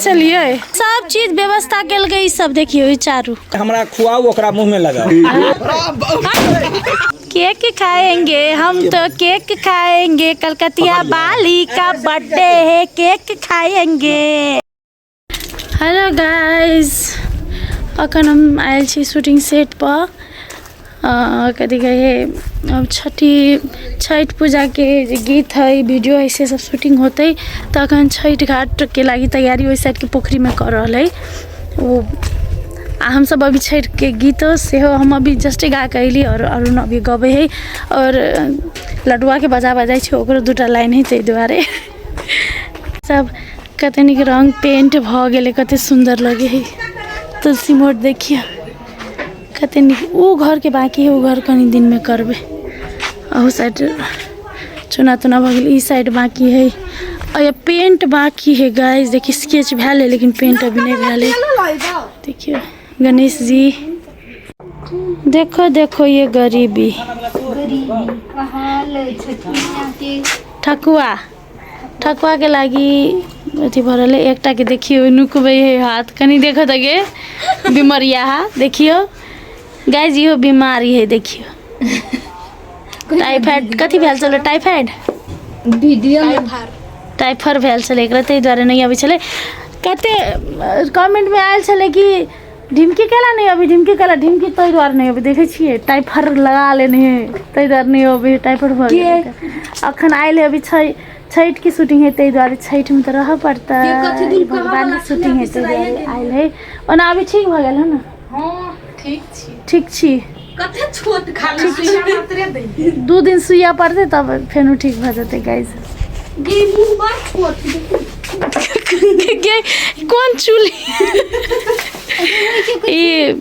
छलियै सब चीज व्यवस्था केलकै ई सब देखियौ ई चारू। हमरा खुआउ ओकरा मुंह में लगाओ। केक खाएंगे हम तो केक खाएंगे, कलकतिया बाली का बर्थडे है, केक खाएंगे। हेलो गाइस, अखन हम आयल छी शूटिंग सेट पर। कथी कहै अब छठी छठि पूजाके जे गीत है, वीडियो है, से सब शूटिंग होतै। तऽ अखन छठि घाटके लागि तैयारी ओहि साइडके पोखरिमे कऽ रहल है ओ। आ हमसब अभी छठिके गीतो सेहो हम अभी जस्टे गाके अयली आओर अरुण अभी गबै है आओर लडुआके बजा बजाइ छै, ओकरो दूटा लाइन है, ताहि दुआरे सब। कते नीक रंग पेंट भऽ गेलै, कते सुन्दर लगै है। तुलसी मोट देखियौ कते नीक। ओ घरके बाँकी है, ओ घर कनि दिनमे करबै। अहू साइड चुना तुना भऽ गेल, ई साइड बाँकी है और पेंट बाँकी है। गाइस देखिए, स्केच भेल है लेकिन पेंट अभी नहीं भेल है। देखियौ गणेश जी, देखो देखो ये गरीबी। ठकुआ ठकुआ के लागी अथी भऽ रहल है। एकटा के देखियौ नुकबै है हाथ, कनि देखो तऽ गे बिमरिया हा। देखियौ गाइस, इहो बीमारी है। देखियौ टाइफाइड कथी भेल छलै? टाइफाइड वीडियो में टाइफाइड भेल छलै एकरा, ताहि दुआरे नहि अबै छलै। कते कमेंटमे आयल छलै कि ढिमकी केला नहि अबै, ढिमकी केला, ढिमकी ताहि दुआरे नहि अबै। देखै छियै टाइफाइड लगा लेने है, ताहि दुआरे नहि अबै, टाइफाइड भऽ गेल। अखन आयल है अभी छै छठिके शूटिंग है, ताहि दुआरे छठिमे तऽ रहऽ पड़तै, भगवानके शूटिंग है, ताहि दुआरे आयल है। ओना अभी ठीक भऽ गेल है ने? हँ, ठीक छी। ठीक छी। कते छोट खाली सुइया मात्रे दै। 2 दिन सुइया पड़तै तब फेनो ठीक भऽ जेतै। गाइस गे, मुँह बड़ छोट। गे, कोन चूल्ही ई?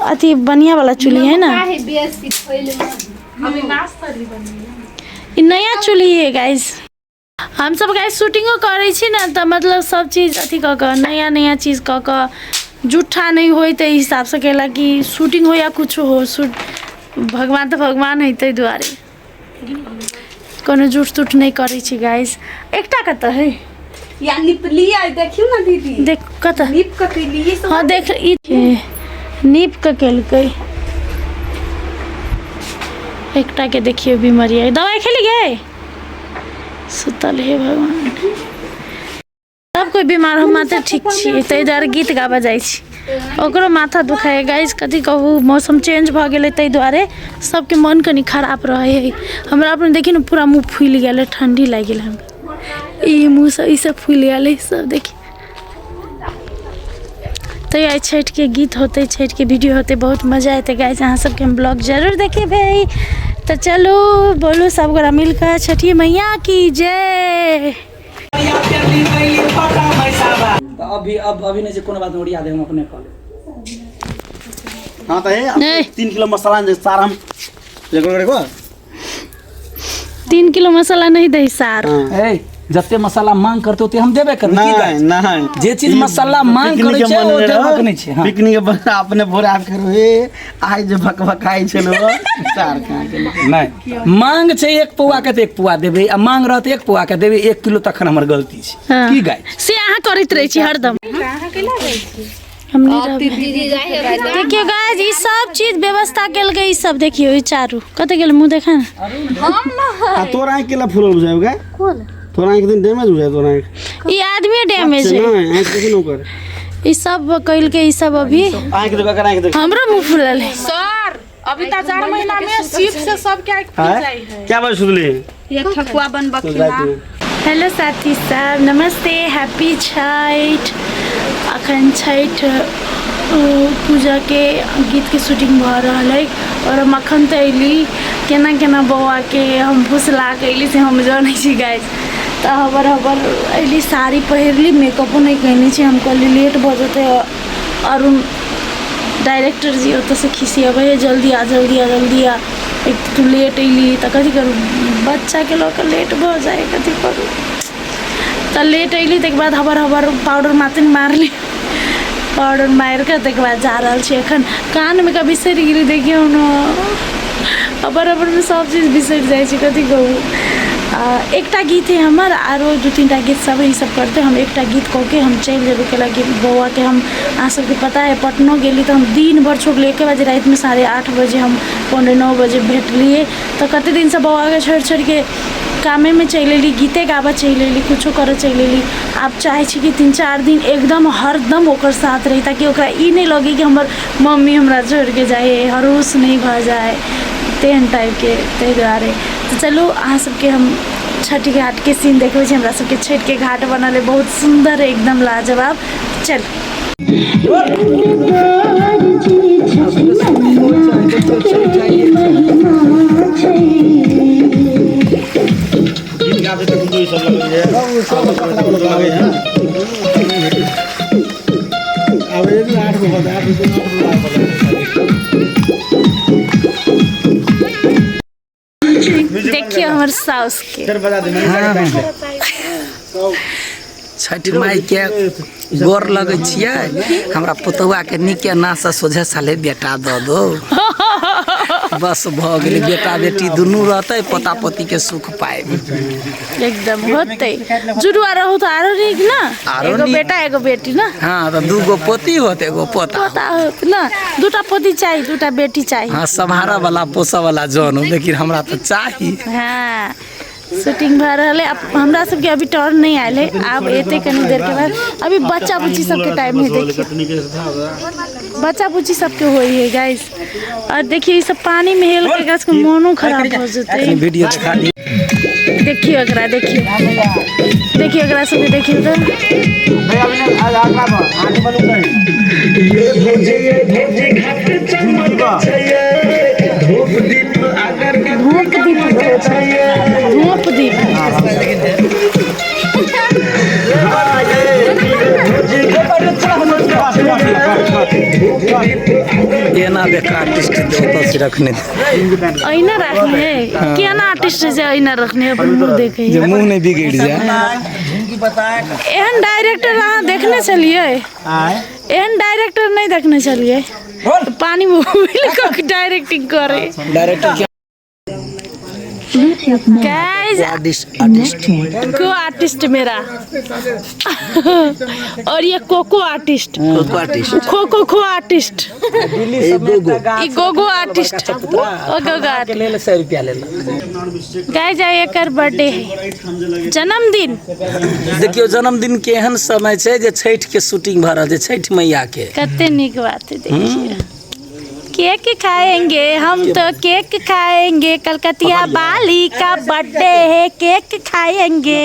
अथी बढ़िया वाला चूल्ही है ना? है बेसी फैल। अभी नाश्ता भी बनी। ई नया चूल्ही है गाइस। हमसब गाइस शूटिंगो करै छी ने तऽ मतलब सब चीज अथी कऽ कऽ, नया नया चीज कऽ कऽ, जूठा नहि होइ ताहि हिसाबसँ केलक कि शूटिंग हो या कुछो हो, शूट भगवान तऽ भगवान है, ताहि दुआरे कोनो जूठ तूठ नहि करै छी। गाइस, एकटा कतऽ है? या निपली आई, देखियो ना दीदी। देख कतऽ? नीप के कैलिए सब। हाँ देख, ई नीप के केलकै। एकटा के देखियौ बीमारी है। दवाइ खेली गे? सुतल। हे भगवान, सब कोइ बीमार, हम मात्र ठीक छी, ताहि दुआरे गीत गाबऽ जाइ छी। ओकरो माथा दुखाइ। गाइस कथी कहू, मौसम चेंज भऽ गेलै, ताहि दुआरे सबके मन कनि खराब रहै है। हमरा अपने देखी ने, पूरा मुँह फूलि गेल है, ठण्डी लागि गेल हमरा। ई मुँह सब ई सब फूलि गेल है सब देखी। तऽ आइ छठिके गीत होतै, छठिके वीडियो होतै, बहुत मजा एतै। गाइस, अहाँ सबके हम ब्लॉग जरूर देखेबै। तऽ चलू बोलू सब गोरा मिल कऽ, छठी मैया की जय। तऽ अभी अब अभी नहि छै, कोनो बात नहि, ओरिया दे, हम अपने कऽ लेब। हाँ तऽ हे। नहीं। 3 किलो मसाला जे सार हम देखो देखो। 3 किलो मसाला नहीं दही सार। हाँ। ए, जते मसाला मांग करते ओते हम देबे करबै की? नहीं। गाइस? नहीं। जे चीज मसाला मांग पिकनिक करै के छै, ओ मन देबक रहौ, नहि छै, हाँ। पिकनिक के बना अपने भोरे आबि करू हे आइ जे भकभकाइ छलौ सार कहाँ गेलै? नहि, मांग छै एक पौआ के तऽ एक पौआ देबै आ मांग रहत एक पौआ के देबै 1 किलो, तखन हमर गलती छै। हाँ। की गाय? से अहाँ करैत रहै छी हरदम, हम नहि रहबै। देखियौ गाइस, ई सब चीज व्यवस्था केलकै ई सब। देखियौ ई चारू कतऽ गेल? मुँह देखा ने। आ तोर आँखि केला फूलल बुझाइ गे? तोर आँखि दिन डैमेज बुझाइ तोर आँखि। ई आदमी डैमेज है। नहि, आँखि देखी ने ओकर। ई सब कैलकै ई सब अभी। आँखि देख, एकर आँखि देख। हमरो मुँह फूलल है। सर, अभी तऽ 4 महीना में सीप से सबके आँखि फूल आँय? जाइ है। क्या बजे सुतली? ये ठकुआ बनबऽ। तो रातिमे। हेलो साथी सब, नमस्ते, हैप्पी छठि। अखन छठि पूजाके गीतके शूटिंग भऽ रहल है आओर हम अखन तऽ अयली। केना केना बौआके हम फुसला कऽ अयली से हम जनै छी गाइस। तऽ हबर हबर अयली, साड़ी पहिरली, मेकअपो नहि कयने छी हम। कहली लेट भऽ जेतै, अरुण डायरेक्टर जी ओतऽसँ खिसियबै है, जल्दी आ, जल्दी आ, जल्दी आ, एक तऽ तू लेट अयली। तऽ कथी करू, बच्चाके लऽ कऽ लेट भऽ जाइ, कथी करू? तऽ लेट अयली, ताहिके बाद हबर हबर पाउडर मात्र मारली। पाउडर मारि कऽ ताहिके बाद जा रहल छी। एखन कानमे कऽ बिसरि गेली। देखियौ ने, हबर हबरमे सब चीज बिसरि जाइ छी, कथी कहू। एकटा गीत है हमर आरो दू तीन टा गीत सब ई सब करतै। हम एकटा गीत कऽ के हम चलि जेबै, कैलाकि बौआके हम अहाँ सबके पता है पटनो गेली तऽ हम दिन भरि छोड़ली। एके बजे रातिमे 8:30 बजे हम 8:45 बजे भेटलियै। तऽ कते दिनसँ बौआके छोड़ि छोड़िके कामेमे चलि एली, गीते गाबऽ चलि एली, कुछो करऽ चलि एली। आब चाहै छी कि 3-4 दिन एकदम हरदम ओकर साथ रही, ताकि ओकरा ई नहि लगै कि हमर मम्मी हमरा छोड़िके जाइ है, हरोस नहि भऽ जाइ तेहन टाइपके। ताहि दुआरे तऽ चलू अहाँ सबके हम छठि घाटके सीन देखबै छी। हमरा सबके छठिके घाट बनल है बहुत सुन्दर, एकदम लाजवाब। चलू देखिए हमर साउस के। छठि माई के गोर लगै छियै, हमरा पुतौआ के नीके नासँ सोझे साले बेटा दऽ दो, बस भऽ गेलै। बेटा बेटी दुनू रहतै, पोता पोती के सुख पाएब एकदम होतै। जुड़ुआ रहू तऽ आरो नीक ना, आरो एगो नीक। बेटा एगो बेटी ना। हाँ, तऽ दूगो पोती होत, एगो पोता पोता होत ना, दूटा पोती चाही, दूटा बेटी चाही। हाँ, सम्हारऽ वाला पोसऽ वाला जन हो, लेकिन हमरा तऽ चाही। हाँ, शूटिंग भऽ रहल है। अब हमरा सबके अभी टर्न नहीं आयल है, आब एते कनी देर के बाद। अभी बच्चा बुच्ची सबके टाइम है, देखिए बच्चा बुच्ची सबके होई है गाइस। और देखिए ई सब पानी में हेल के गाछ के मोनो खराब हो जेतै। वीडियो दिखा दी। देखियो एकरा, देखियो देखियो एकरा सबके, देखियो तऽ। धूप दीप, धूप दीप। एना बेकार आर्टिस्ट ओतऽ से रखने ऐना रखने है, केना आर्टिस्ट जे ऐना रखने है, अपन मुँह देखे जे मुँह नहि बिगड़ि जाए। एहन डायरेक्टर अहाँ देखने छलियै? एहन डायरेक्टर नहि देखने छलियै, पानी में उबलि कऽ डायरेक्टिंग करे। डायरेक्टर के गाइस आर्टिस्ट, आर्टिस्ट को आर्टिस्ट मेरा और ये cocoa artist, cocoa artist, kho kho kho artist, ए गोगो, ई गोगो आर्टिस्ट, ओ गोगो आर्टिस्ट। लेल 100 रुपया लेल। गाइस आइ एकर बर्थडे है, जन्मदिन। देखियो जन्मदिन के एहन समय छै जे छठि के शूटिंग भऽ रहल छै, छठि मैया के। कते नीक बात है। देखिए केक खाएंगे हम तो, केक खाएंगे, कलकतिया बाली का बर्थडे है, केक खाएंगे।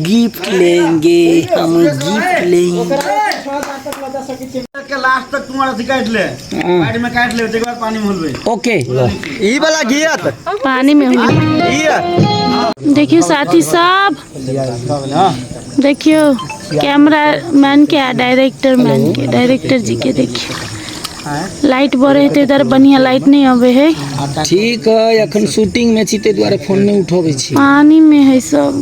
गिफ्ट लेंगे हम, गिफ्ट लेंगे। के लास्ट तक तुम्हारा अथी काटि ले, साइड में काटि ले, तकर बाद पानी में हुलबै। ओके। ई वाला गियत पानी में हुलबै। गियत। देखियो साथी सब, देखियो कैमरा मैन के आ डायरेक्टर मैन के, डायरेक्टर जी के देखियो। लाइट बरे है इधर, बढ़िया लाइट नहीं आवे है। ठीक है, अखन शूटिंग में छी ताहि दुआरे फोन नहीं उठबै छी। पानी में है सब।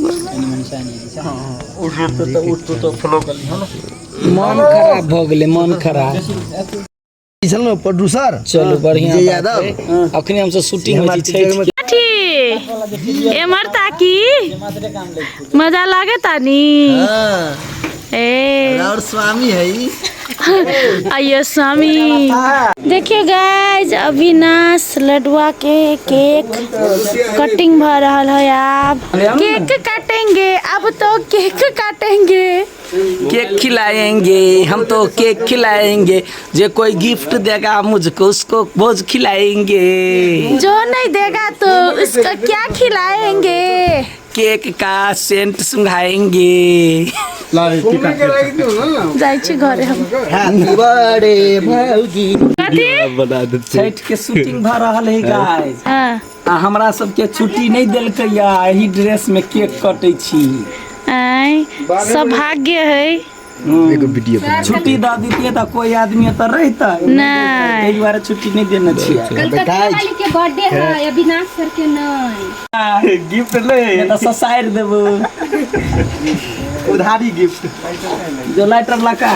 मन खराब भऽ गेलै, मन खराब। छल प्रोड्यूसर चलू बढ़िया विजय बात यादव। है। अखने हमसब शूटिंग होइ छै छठि के। ठीक एमर ताकी मजा लागे तानी। हाँ। ए और स्वामी है ई। आइयो स्वामी। देखियो गाइस अविनाश लडुआ के केक कटिंग भ रहल है। आब केक काटेंगे, अब तो केक काटेंगे, केक खिलाएंगे हम तो, केक खिलाएंगे। जे कोई गिफ्ट देगा मुझको उसको भोज खिलाएंगे, जो नहीं देगा तो उसको क्या खिलाएंगे, केक का सेंट सुंघाएंगे। जाइ छी घरे हम। हैप्पी बर्थडे भौजी। कथी छठ के शूटिंग भ रहल है गाइस। हाँ। आ हमरा सबके छुट्टी नहीं देलकै या एही ड्रेस में केक कटै छी। आय सौभाग्य है। एगो वीडियो छुट्टी दऽ दितियै तऽ कोई आदमी एतऽ रहितै नहि। ताहि दुआरे छुट्टी नहि देने छियै। कलकत्ता वाली के बर्थडे है, अविनाश सर के नहीं। गिफ्ट ले नहि तऽ ससारि देबो। उधारी गिफ्ट जो लाइटर लगा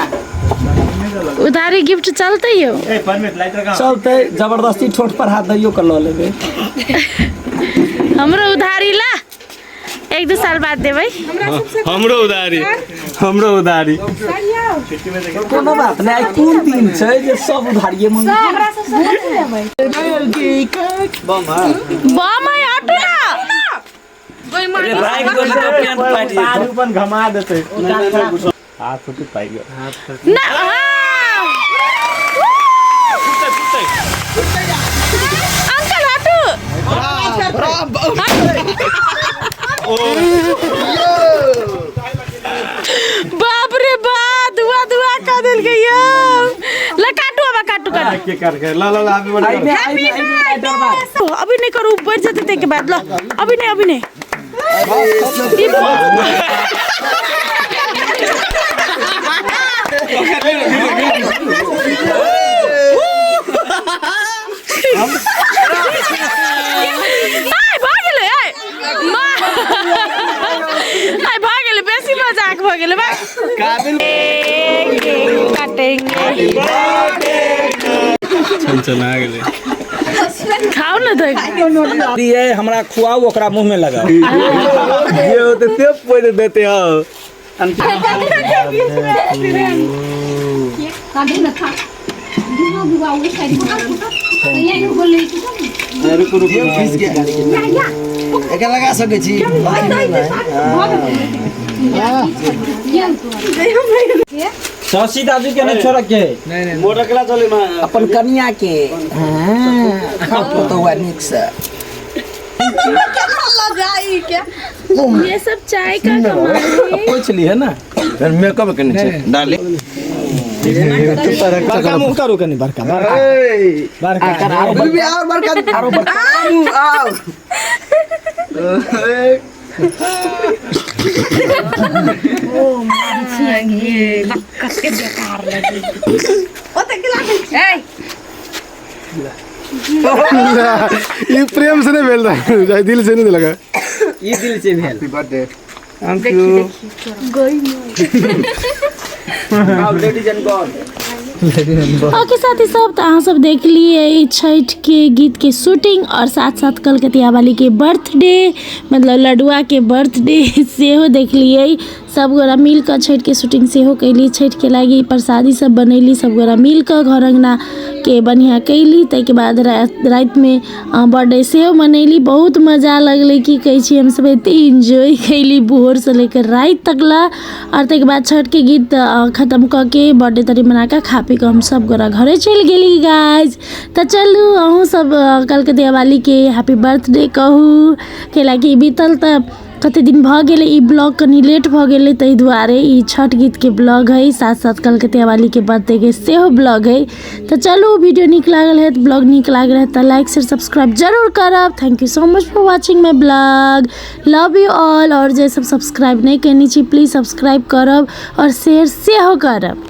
उधारी गिफ्ट चलते यौ। चलते, जबरदस्ती ठोठ पर हाथ दैयो के लऽ लेबै। हमरो उधारी ला। एक दू साल बाद देबै। हमरो उधारी, हमरो उधारी। कोनो बात नहि, आइ कोन दिन छै जे सब उधारिये मंग। बम है, हटू ना। रे भाई, गोली तो पेंट फाटि जेतौ। अपन घमा देतै। हाथ होते पाइ गयो। ना, हाँ। अंकल हटू। बाप रे बाप, धुआं धुआं कर देलकै यौ। ले काटू अब, काटू काटू। के कर के ला ला ला, हैप्पी बर्थडे। अभी नहीं करू, बढ़ जेतै ताहिके बाद। ल अभी नहीं, अभी नहीं। आइ भऽ गेलै, आइ माँ, आइ भऽ गेलै, बेसी मजाक भऽ गेलै। बा केक काटेंगे। चनचना गेलै। खाओ ना तऽ। दिए हमरा खुआउ, ओकरा मुंह में लगाओ। जे होते से पोइ देते हो। काटू ना, खा दुआ बुआ वो साइड को ये बोले। रुको रुको। या या। एकरा लगा सकै छी। शशि दादू के नहीं छोड़ के। मोटर केला चले मा। अपन कनिया के, हाँ, पुतौआ नीक से। ये सब चाय का कमाल है। पोछि लिहे ना, फेर मेकअप केने छै डाली। बड़का मुंह करू कनी, बड़का बड़का बड़का। और बड़का, आरो बड़का मुंह आओ। ई प्रेम से नहीं भेल रहा, दिल से नहीं लगा। ई दिल से भेल। Happy birthday. Thank you. Ladies and God. Okay साथी सब, तऽ अहाँ सब देख लिए ई छठि के गीत के शूटिंग और साथ साथ कलकतिया वाली के बर्थडे, मतलब लडुआ के बर्थडे सेहो देख लिए। सब गोरा मिल कऽ छठि के शूटिंग सेहो कैली, छठि के लागी प्रसादी सब बनैली, सब गोरा मिल कऽ घर अंगना के बढ़िआँ कैली। ताहिके बाद रातिमे बर्थडे सेहो मनैली। बहुत मजा लगलै, की कहै छी, हमसब एते एन्जॉय कैली भोरसँ लेकर राति तक ला। और ताहिके बाद छठि के गीत खत्म कऽ के बर्थडे तर्डे मना कऽ खा पी कऽ हम सब गोरा घरे चलि गेली गाइज। तऽ चलू अहूँ सब कलकतिया वाली के हैप्पी बर्थडे कहू, कैलाकि बीतल तऽ कते दिन भऽ गेलै। ई ब्लॉग कनि लेट भऽ गेलै, ताहि दुआरे ई छठ गीतके ब्लॉग है, साथ साथ कलकतिया वाली के बर्थडे के सेहो ब्लॉग है। तऽ चलू, वीडियो नीक लागल है, ब्लॉग नीक लागल है तऽ लाइक शेयर सब्सक्राइब जरूर करब। Thank you so much for watching my blog, love you all. और जे सब सब्सक्राइब नहि केने छी, प्लीज सब्सक्राइब करब और शेयर सेहो करब।